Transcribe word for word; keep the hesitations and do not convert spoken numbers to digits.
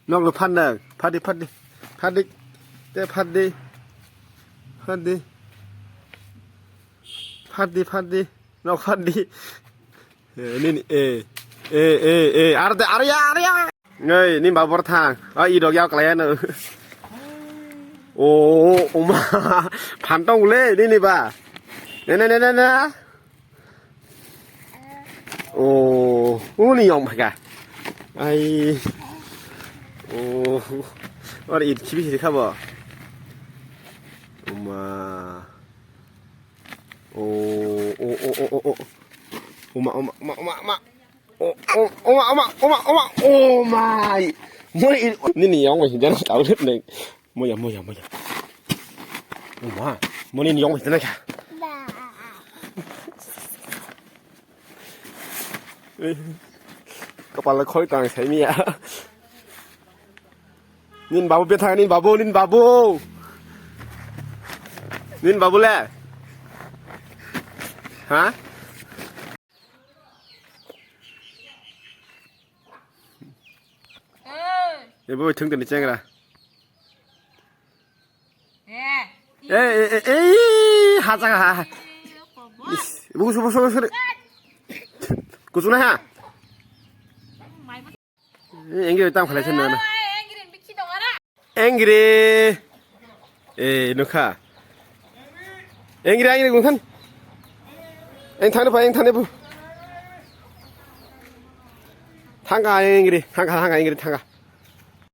Nok no phan nang. Phan di, phan di. Phan di. Te phan di. Phan di. Phan di, phan di. Nok phan di. Eh, nini, eh. Eh, eh, eh. Ar de, ar ya, ar ya. Nei, ni babor thang. Ah, i dog yak laya no. Oh, oma. Phan tong le, nini ba. Ne, ne, ne, ne, ne. Oh, uni yong phaka. Ai. Oh. Or it khibi khabo. Oma. Oh, oh, oh, oh, oh, oh. Oma, oma, oma, oma, oma. Oh, oh, oma, oma, oma, oma. Oh my. Moi, nini yong mo hinjana tau le neng. Moya, moya, moya. Oma. Mo nini yong mo hinjana kha. Kapal khoi tang sai miya. Nin babu bethang, nin babu, nin babu. Nin babu le. Ha? Ebo thung tani chengra. Eh, eh, eh, eh, ha, ha, ha. Is, busu, busu, busu. Kusuna ha. Engri tam khalai sen na. Engri. Eh, nukha. Engri, engri, gungthan. Eng thani pa, eng thani bu. Thangka, engri, thangka, thangka, engri, thangka.